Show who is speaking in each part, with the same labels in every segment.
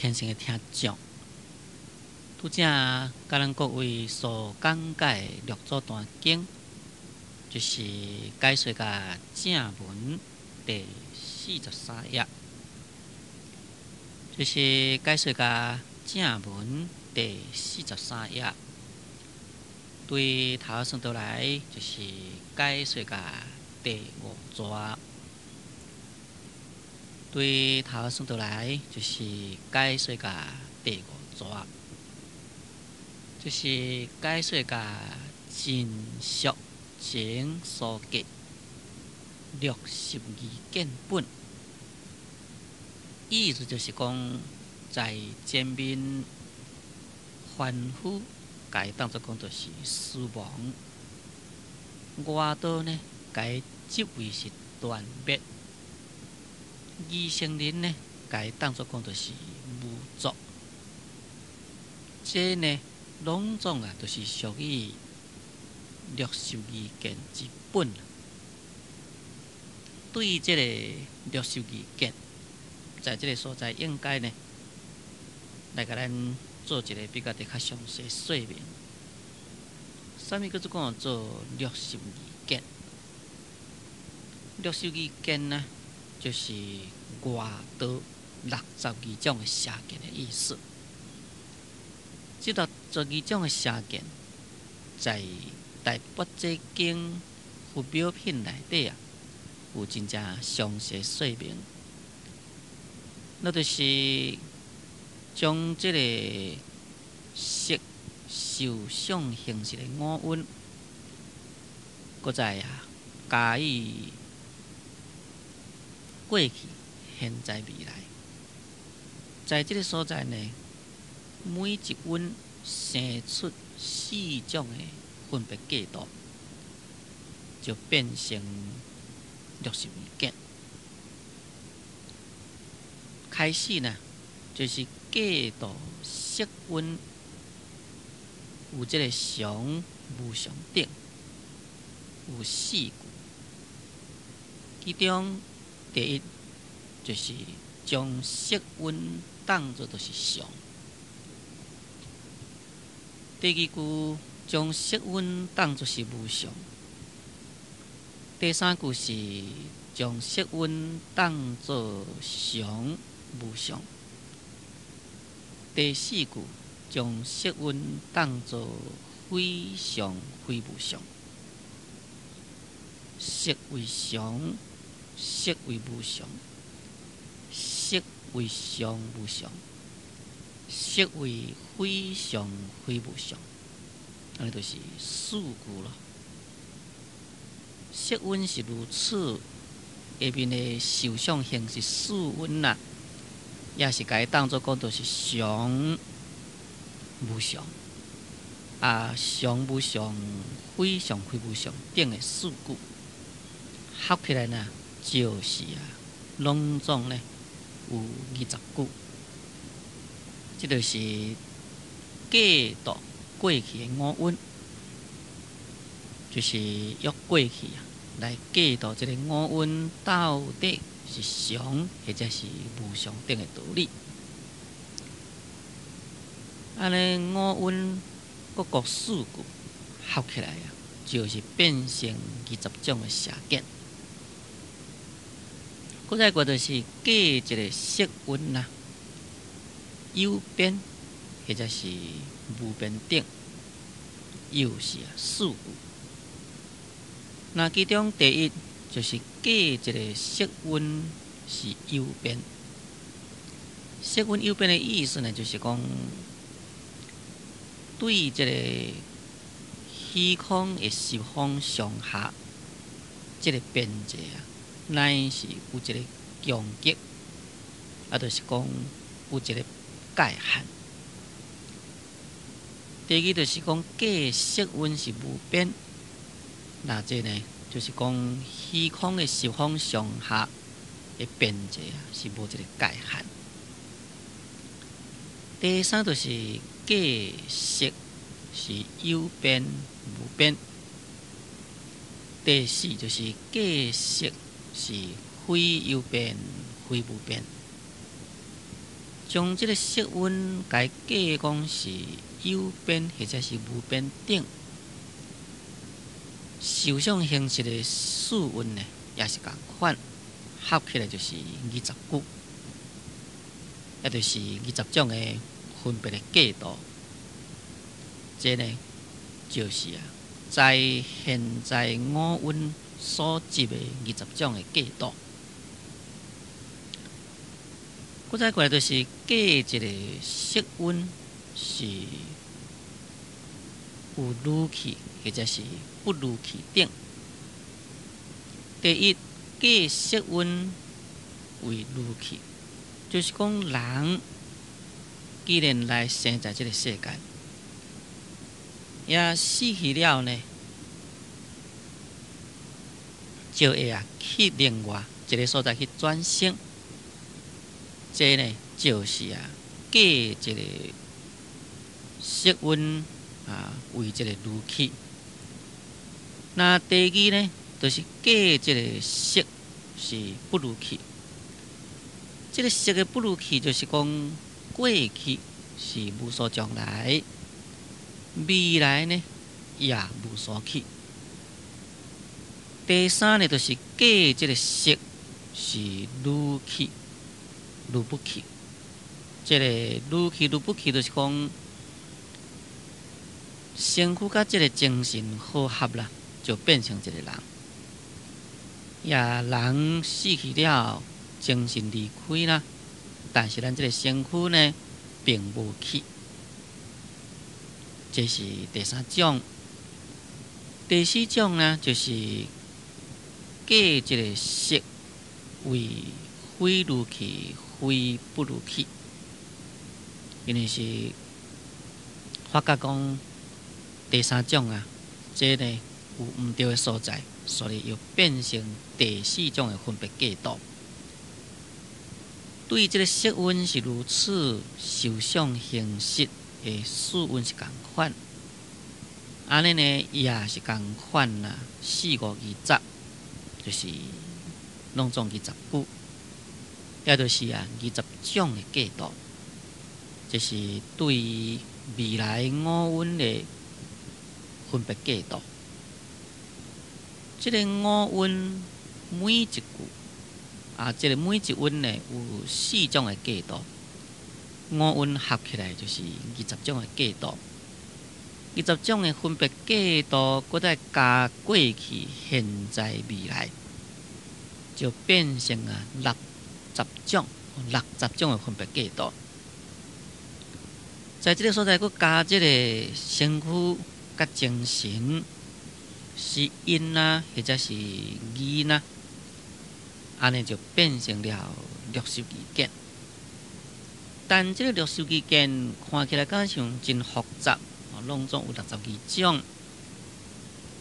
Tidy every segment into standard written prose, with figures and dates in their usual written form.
Speaker 1: 虔誠的聽眾，拄才佮咱各位所講解的六祖壇經，就是解說甲正文第四十三頁，就是解說甲正文第四十三頁，對頭算倒來就是解說甲第五逝。對頭算倒來就是解說甲第五逝，就是解說甲真俗情所結六十二見本，意思就是講，在前面凡夫共伊當作講就是死亡，外道呢共伊執為是斷滅。二乘人呢，共伊當作講就是無作，這呢攏總啊，就是屬於六十二見之本。對這個六十二見，在這個所在應該呢，來共咱做一個比較較詳細說明。啥物叫做講做六十二見？六十二見呢，就是外道六十二種的邪見的意思。這六十二種的邪見，在《大般若經佛廟品》內底啊，有真正詳細說明。那就是將這個色受想行識的五蘊，閣再啊加以過去、現在、未來，在這個所在呢，每一蘊生出四種的分別計度，就變成六十二見。開始呢，就是計度色蘊有這個常、無常等，有四句，其中第一就是將色蘊當作就是常；第二句將色蘊當作是無常；第三句是將色蘊當作常無常；第四句將色蘊當作非常非無常。色為常，色為無常，色為常無常，色為非常非無常，按呢就是四句囉。色蘊是如此，下面的受想行識四蘊啊，也是共伊當作講，就是常無常啊，常無常、非常非無常等的四句，合起來呢，就是啊，攏總呢有20句，這就是計度過去的五蘊，就是用過去啊來計度這個五蘊到底是常或者是無常等的道理。按呢五蘊閣各四句合起來啊，就是變成20種的邪見。閣再過就是計一個色蘊啊，有邊或者是無邊等，又是啊四句。那其中第一就是計一個色蘊是有邊，色蘊有邊的意思呢，就是講對這個虛空的十方上下這個邊際啊，乃是有一個窮極，啊，就是講有一個界限。第二就是講計色蘊是無邊，那這呢就是講虛空的十方上下的邊際啊，是無一個界限。第三就是計色是有邊無邊。第四就是計色是非有邊非無邊。將這个色蘊共計講是有邊或者是無邊等，受想行識的四蘊呢，也是仝款，合起來就是20句，也就是20種的分別的角度。這呢，就是啊，在現在五蘊所執的二十種的角度。閣再過來就是計這个色蘊是有如去或者是不如去等。第一，計色蘊為如去，就是講人既然來生在這个世間，也死去了呢，就會啊去另外一个所在去轉生。這呢就是啊計這个色蘊啊為這个如去。那第二呢，就是計這个色是不如去。這个色的不如去，就是講過去是無所將來，未來呢也無所去。第三呢，就是計這个色是如去如不去。這个如去如不去，就是講身軀佮這个精神和合啦，就變成一個人。也人死去了，精神離開啦，但是咱這个身軀呢，並無去。這是第三種。第四種呢，就是計這个色為非如去，非不如去。因為是發覺講第三種啊，這呢有毋對的所在，所以又變成第四種的分別角度。對這个色蘊是如此，受想行識的四蘊是仝款，按呢呢也是仝款啦。四五二十，就是攏總二十句，也就是啊二十種的角度，這是對未來五蘊的分別角度。這个五蘊每一句啊，這个每一蘊呢有四種的角度，五蘊合起來就是二十種的角度。二十種的分別角度，閣再加過去、現在、未來，就變成啊六十種、六十種的分別角度。在這个所在，閣加這个身軀佮精神是因啊，或者是義啊，按呢就變成了62見。但這个六十二見看起來敢像真複雜，攏總有62種。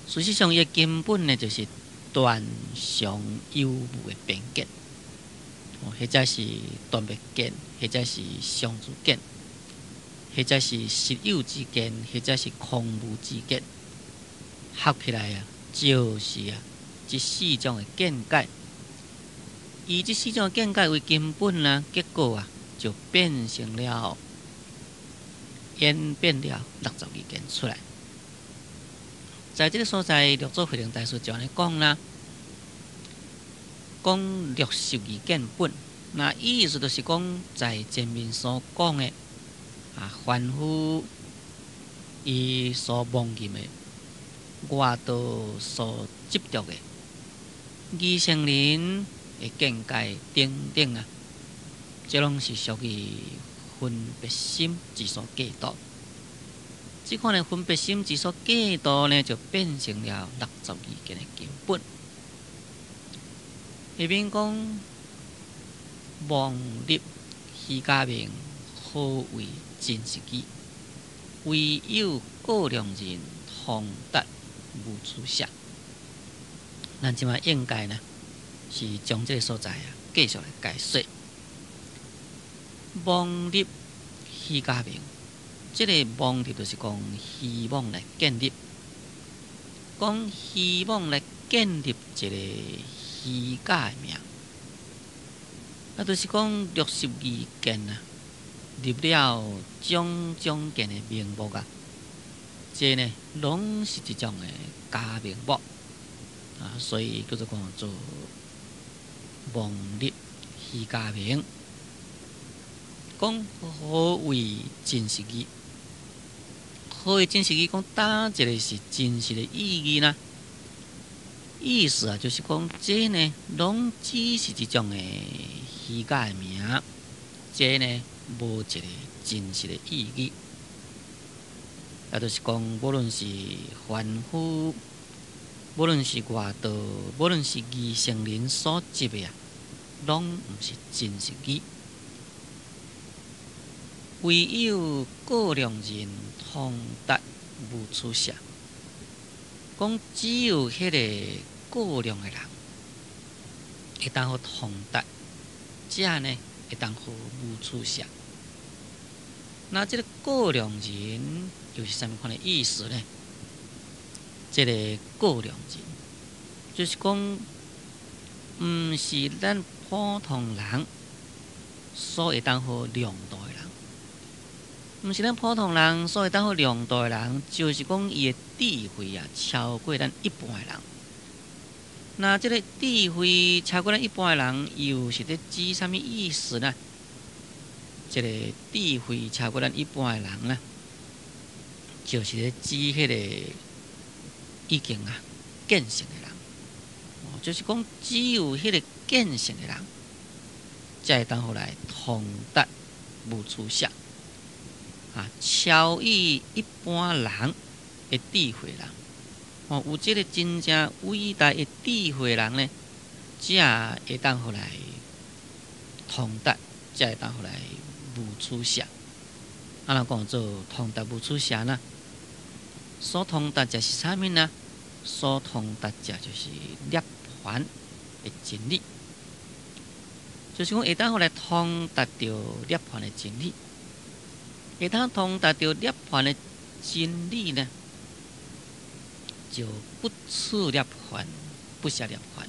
Speaker 1: 事實上，伊的根本呢，就是斷常有無的邊見，或者是斷滅見，或者是相續見，或者是實有之見，或者是空無之見，合起來啊，就是啊，這四種的見解。以這四種的見解為根本啊，結果啊，就變成了演變了62見出來。在這个所在，六祖慧能大師就按呢講啦，講六十二見本，那意思就是講在前面所講的啊，凡夫伊所妄認的，外道所執著的，二乘人的見解等等啊，這攏是屬於分別心之所計度。這款的分別心之所計度呢，就變成了六十二見的根本。下面講妄立虛假名，何為真實義？唯有過量人通達無取捨。咱這擺應該呢，是將這个所在啊，繼續來解說。妄立虛假名，這个妄立就是講希望來建立，講希望來建立一个虛假的名，啊，就是講六十二見啊，立了種種見的名目啊，這呢攏是一種的假名目啊，所以叫做講做妄立虛假名。講何謂真實義？何謂真實義？講佗一个是真實的意義呢？意思啊，就是講這呢，攏只是一種的虛假的名，這呢無一个真實的意義。也就是講，無論是凡夫，無論是外道，無論是二乘人所執的啊，攏毋是真實義。唯有過量人通達無取捨，講只有彼个過量的人會當予通達，才呢會當予無取捨。那這个過量人又是啥物款的意思呢？這个過量人就是講，毋是咱普通人所會當予量度的人。毋是咱普通人所會當予量度的人，就是講伊的智慧啊，超過咱一般的人。那這个智慧超過咱一般的人，又是咧指啥物意思呢？這个智慧超過咱一般的人呢，就是咧指彼个已經啊見性的人。哦，就是講只有彼个見性的人，才會當予來通達無取捨。啊，超越一般人的智慧人，哦，有這个真正偉大的智慧人呢，才會當予來通達，才會當予來無取捨。按怎講做通達無取捨呢？所通達者是啥物呢？所通達者就是涅槃的真理，就是講會當予來通達著涅槃的真理。會當通達著涅槃的真理呢，就不取涅槃，不捨涅槃。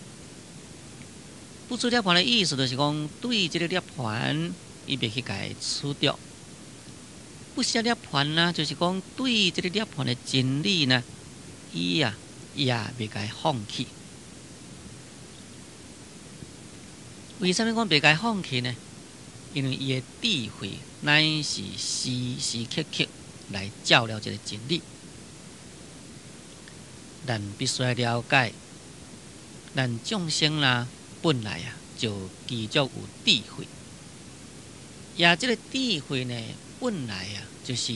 Speaker 1: 不取涅槃的意思就是講，對這个涅槃，伊袂去共取著。不捨涅槃呢，就是講對這个涅槃的真理呢，伊啊也袂共放棄。為啥物講袂共放棄呢？因為伊的智慧乃是時時刻刻來照料這个真理。咱必須愛了解，咱眾生啦，本來啊就具足有智慧，也這个智慧呢，本來啊就是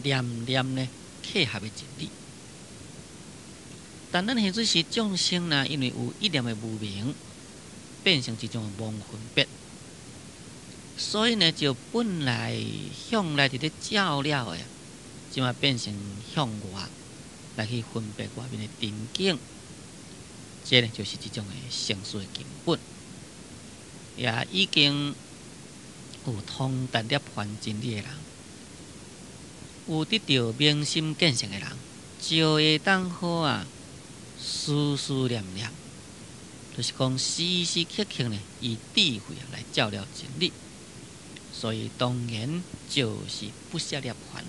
Speaker 1: 念念呢契合的真理。但咱現在是眾生呢，因為有一念的無明，變成一種妄分別，所以呢，就本來向內佇咧照料的，這馬變成向外來去分別外面的情景，這呢就是一種的生死的根本，也已經有通達涅槃真理的人，有得著明心見性的人，就會當好啊，思思念念，就是講時時刻刻呢，以智慧來照料真理，所以當然就是不捨涅槃。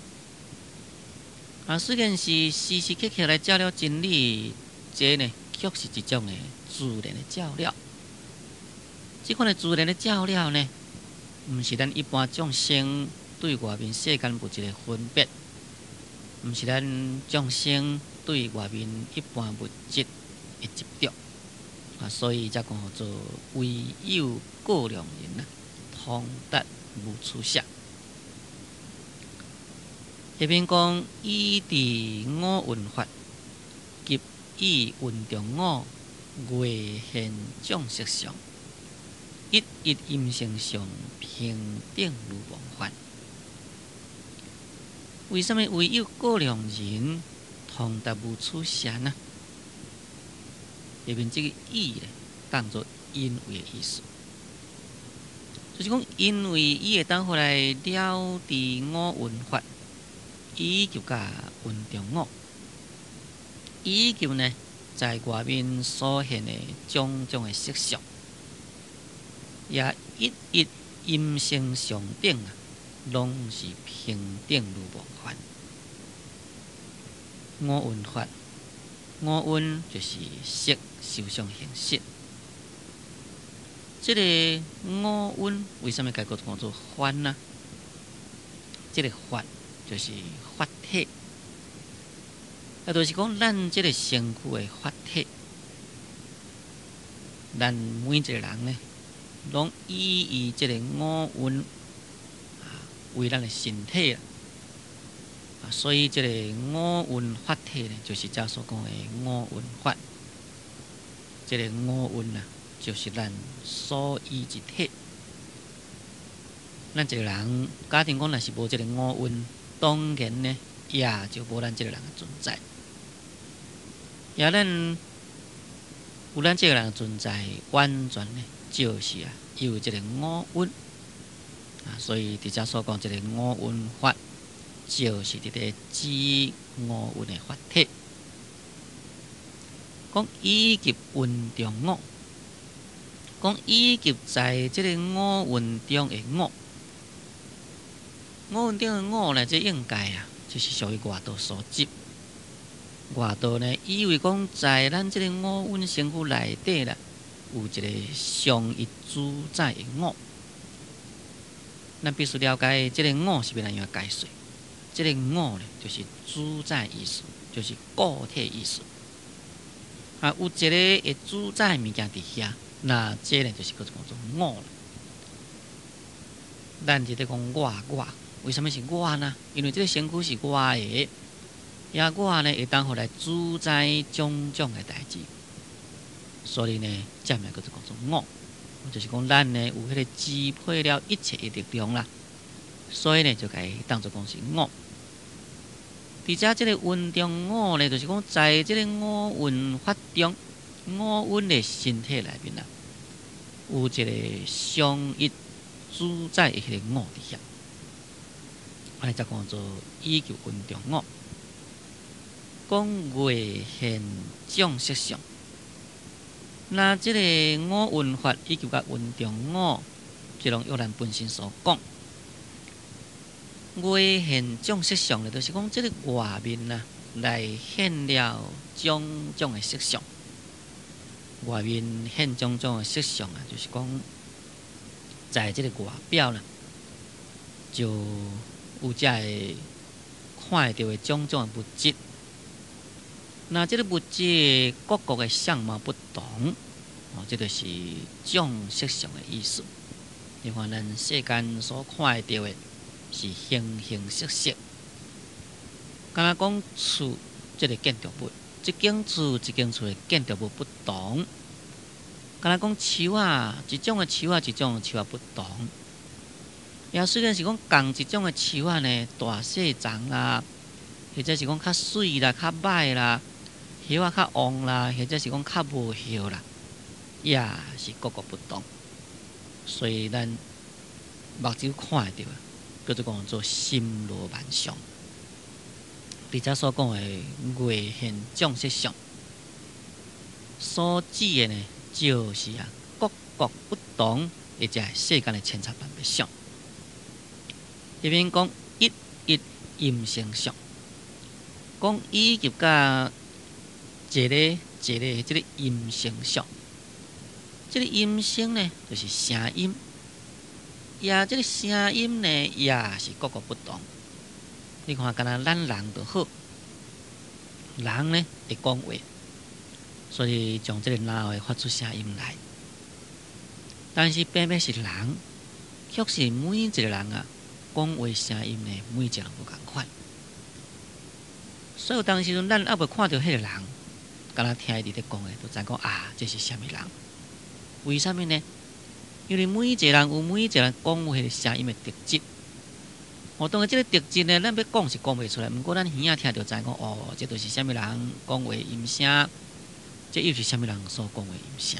Speaker 1: 啊，雖然是時時刻刻來照料真理，這呢卻是一種的自然的照料。這款的自然的照料呢，毋是咱一般眾生對外面世間物質的分別，毋是咱眾生對外面一般物質的執著。啊，所以才講做唯有過量人啊，通達無取捨。下面講已知五蘊法及以蘊中五外現眾色相，一一音聲相平等如妄法。為啥物唯有過量人通達無取捨呢？下面這个以呢，當做因為的意思，就是講因為伊會當予來了知五蘊法，以及佮蘊中五，以及呢，在外面所現的種種的色相，也一一音聲上頂啊，攏是平等如無共。五蘊法，五蘊就是色、受想行識。這个五蘊為啥物該閣講做法呢？這个法就是法體，啊，就是講咱這个身軀的法體，咱每一个人呢，攏以伊這个五蘊啊為咱的身體啦，啊，所以這个五蘊法體呢，就是遮所講的五蘊法。這个五蘊啊，就是咱所依之體。咱一个人，假定講若是無這个五蘊，當然呢，也就無咱這个人的存在。也咱有咱這个人的存在，完全呢，就是啊，有這个五蘊啊，所以佇遮所講這个五蘊法，就是佇咧指五蘊的法體。講以及蘊中我，講以及在這个五蘊中的我，五蘊中的我呢，這應該啊，就是屬於外道所執。外道呢，以為講在咱這个五蘊身軀內底啦，有一个上一主宰的我。咱必須了解這个我是欲按怎解說。這个我呢，就是主宰意思，就是個體意思。啊，有一个會主宰物件佇遐，那這呢就是叫做講做我啦。咱佇咧講我我，為啥物是我呢？因為這个身軀是我的，也我呢會當予來主宰種種的代誌，所以呢，這名叫做講做我，就是講咱呢有彼个支配了一切的力量啦，所以呢就共伊當做講是我。佇遮這个蘊中我呢，就是講在這个五蘊法中，五蘊的身體內面啊，有一个相一主宰的彼个我佇遐，按呢才講做以及蘊中我。講外現眾色相，那這个五蘊法以及佮蘊中我，這攏約咱本身所講。外現眾色相呢，就是講這个外面啊，來現了種種的色相。外面現種種的色相啊，就是講，在這个外表啦，就有遮个看會著的種種的物質。那這个物質各國的相貌不同，哦，這就是眾色相的意思。你看咱世間所看會著的，是形形色色，敢若講厝這个建築物，這間厝一間厝的建築物不同，敢若講樹仔，一種的樹仔一種的樹仔不同。也雖然是講仝一種的樹仔呢，大細叢啦，或者是講較媠啦、較䆀啦，葉仔較旺啦，或者是講較無葉啦，也是各個不同。所以咱目睭看會著，叫做講做森羅萬象。佇遮所講的外現眾色相，所指的呢，就是啊各各不同，或者世間的千差萬別相。彼邊講一一音聲相，講以及佮一个一个這个音聲相，這个音聲呢，就是聲音。也這个聲音呢，也是各個不同。你看，敢若咱人就好，人呢會講話，所以從這个腦會發出聲音來。但是偏偏是人，卻是每一個人啊，講話聲音呢，每一個人無仝款。所以有當時陣，咱猶未看著彼个人，敢若聽伊佇咧講的，就知講啊，這是啥物人？為啥物呢？因為每一個人有每一個人講話的聲音的特質。哦，當然這個特質呢，咱欲講是講袂出來，毋過咱耳仔聽著知講，哦，這就是啥物人講話音聲，這又是啥物人所講話音聲。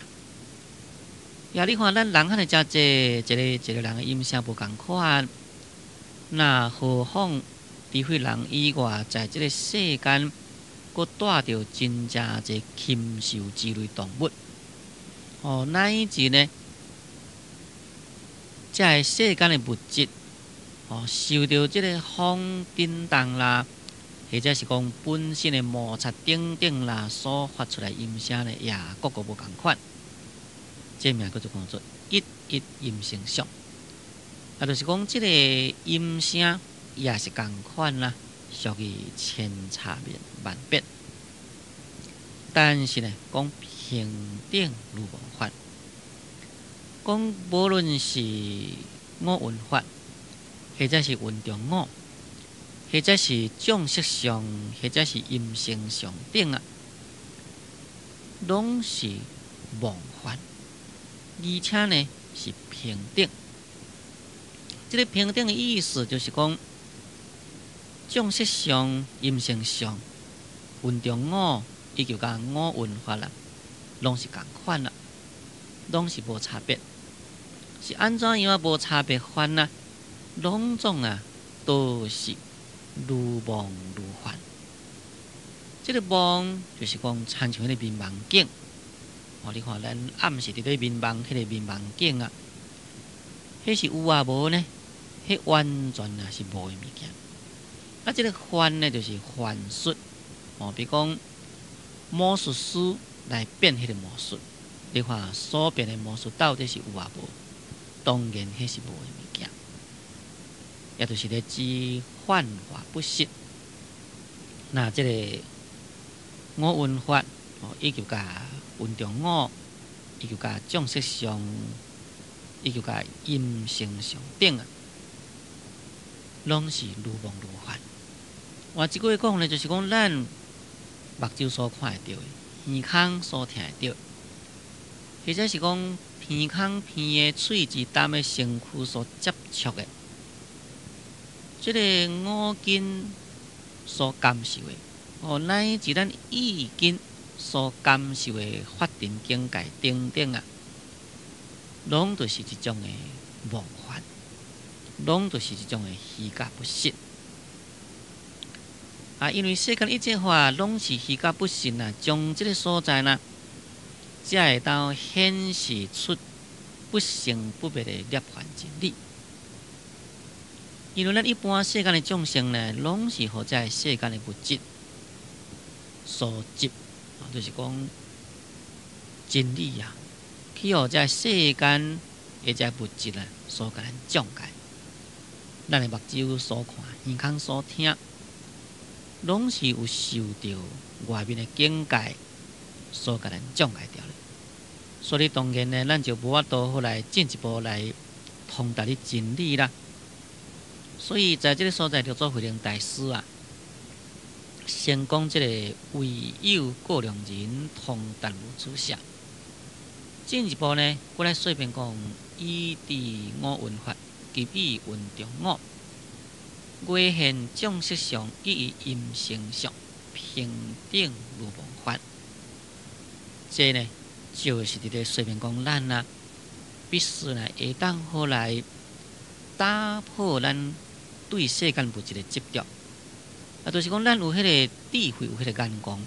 Speaker 1: 呀，你看咱人漢爾遮濟，一個一個人的音聲無仝款，那何況除非人以外，在這个世間，閣帶著真正濟禽獸之類動物，哦，乃至呢，遮這个世間的物質，哦，受著這个風震動啦，或者是講本身的摩擦等等啦，所發出來音聲呢，也各個無仝款。這名叫做講做一一音聲相，啊，就是講這个音聲也是仝款啦，屬於千差萬別。但是呢，講平等如夢法，講無論是五蘊法，或者是蘊中五，或者是眾色相，或者是音聲相等啊，攏是妄法，而且呢是平等。這个平等的意思就是講，眾色相、音聲相、蘊中五，以及佮五蘊法啦，攏是仝款啦，攏是無差別。是按怎樣啊？無差別法呢？攏總啊，都是如夢如幻。這个夢就是講，親像彼个眠夢境。哦，你看咱暗時佇咧眠夢，彼个眠夢境啊，彼是有抑無呢？彼完全啊是無的物件。啊，這个幻呢，就是幻術。哦，比如講魔術師來變彼个魔術，你看所變的魔術到底是有抑無？當然，彼是無的物件，也就是咧指幻化不實。那這个五蘊法哦，以及佮蘊中五，以及佮眾色相，以及佮音聲相等啊，攏是如夢如幻。換一句話講呢，就是講咱目睭所看會著的，耳孔所聽會著，或者是講鼻孔鼻的喙舌膽的身軀所接觸的，這个五根所感受的，哦，乃至咱意根所感受的法塵境界等等啊，攏都是一種的妄法，攏都是一種的虛假不實。啊，因為世間一切法攏是虛假不實啊，將這个所在呢，才會當顯示出不生不滅的涅槃真理。因為咱一般世間的眾生呢，攏是予這个世間的物質所執，就是講真理啊，去予這个世間的這个物質啊，所共咱障礙。咱的目睭所看，耳孔所聽，攏是有受著外面的境界所共咱障礙著的。所以當然呢，咱就無法度好來進一步來通達的真理啦。所以在這个所在，六祖慧能大師啊，先講這个唯有過量人通達無取捨。進一步呢，閣來說明講，依佇五蘊法及以蘊中五，外現眾色相，以及音聲相，平等如夢法。這呢，就是佇咧說明講，咱啊，必須呢會當好來打破咱對世間物質的執著。啊，就是講咱有彼个智慧，有彼个眼光，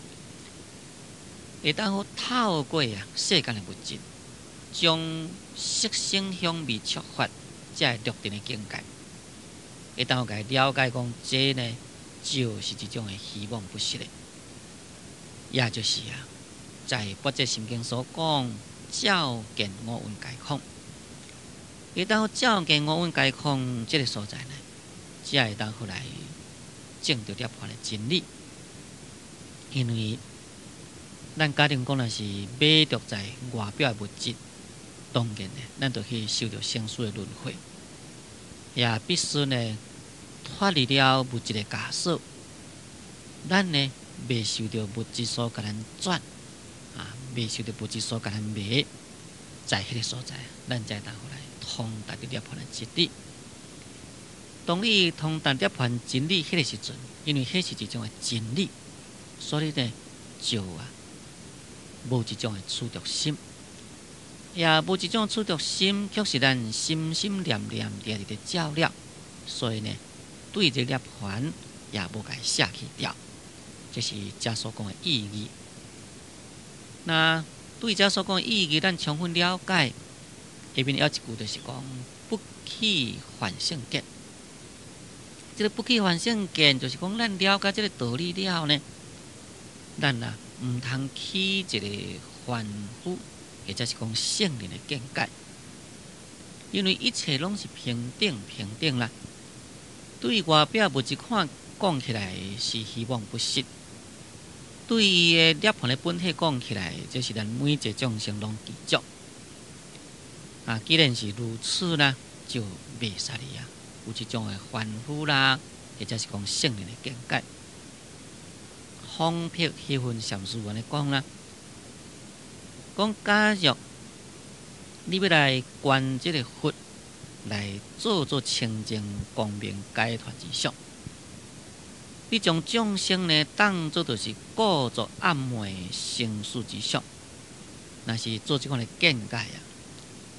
Speaker 1: 會當好透過啊世間的物質，將色聲香味觸法這个六塵的境界，會當好共伊了解講，這呢就是一種的虛妄不實的，也就是啊，在《般若心經》所講，照見五蘊皆空。會當照見五蘊皆空，這个所在呢，才會當好來證得涅槃的真理。因為咱假定講，若是迷著在外表的物質，當然呢，咱就去受著生死的輪迴，也必須呢脫離了物質的枷鎖。咱呢袂受著物質所共咱轉，啊，袂受著物質所共咱迷，在彼个所在，咱才會當好來通達的涅槃的真理。當你通達涅槃真理彼个時陣，因為彼是一種的真理，所以呢，就啊無一種的執著心，也無一種執著心，卻是咱心心念念佇咧照料，所以呢，對這涅槃也無共伊捨棄掉，這是遮所講的意義。那對遮所講的意義，咱充分了解。下面還有一句就是講：不起凡聖見。這个不起凡聖見，就是講咱了解這个道理了後呢，咱啊毋通起一个凡夫，或者是講聖人的見解，因為一切攏是平等平等啦。對外表物質看講起來是虛妄不實，對伊的涅槃的本體講起來，這是咱每一个眾生攏具足。啊，既然是如此啦，就袂使哩啊，有這種的凡夫啦，或者是講聖人的見解。方碧彼份禪師按呢講啦，講假若你欲來觀這个佛來做做清淨光明解脫之相，你將眾生呢當做就是故作暗昧生死之相，若是做這款的見解啊，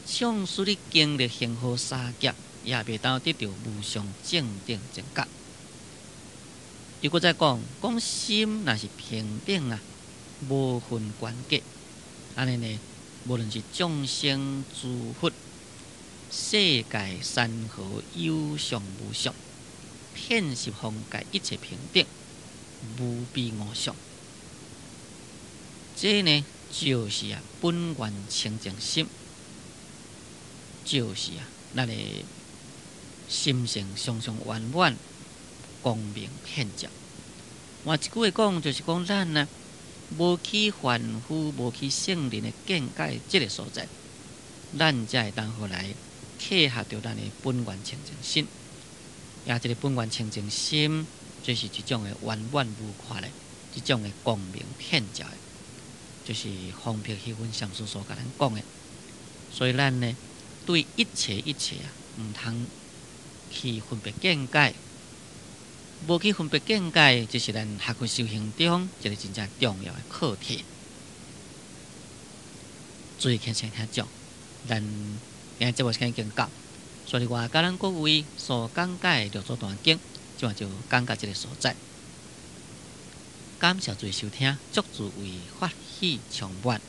Speaker 1: 縱使你經歷恆河沙劫，也袂當得著無上正等正覺。又閣再講，講心若是平等啊，無分懸隔，按呢呢，無論是眾生諸佛，世界山河有相無相，遍十方界一切平等，無彼無相。這呢就是啊本願清淨心，就是啊咱的心性常常圓滿光明遍照。換一句話講，就是講咱啊，無起凡夫，無起聖人的見解，這个所在，咱才會當予來契合著咱的本願清淨心。也這个本願清淨心，這是一種的圓滿無缺的，一種的光明遍照的，就是方碧彼份禪師所共咱講的。所以咱呢，對一切一切啊，毋通去分別見解，無去分別見解，這是咱學佛修行中一个真正重要的課題。注意聽先聽講，咱今日節目時間已經到，所以我共咱各位所講解的六祖壇經，這擺就講到這个所在。感謝諸位收聽，祝諸位法喜充滿。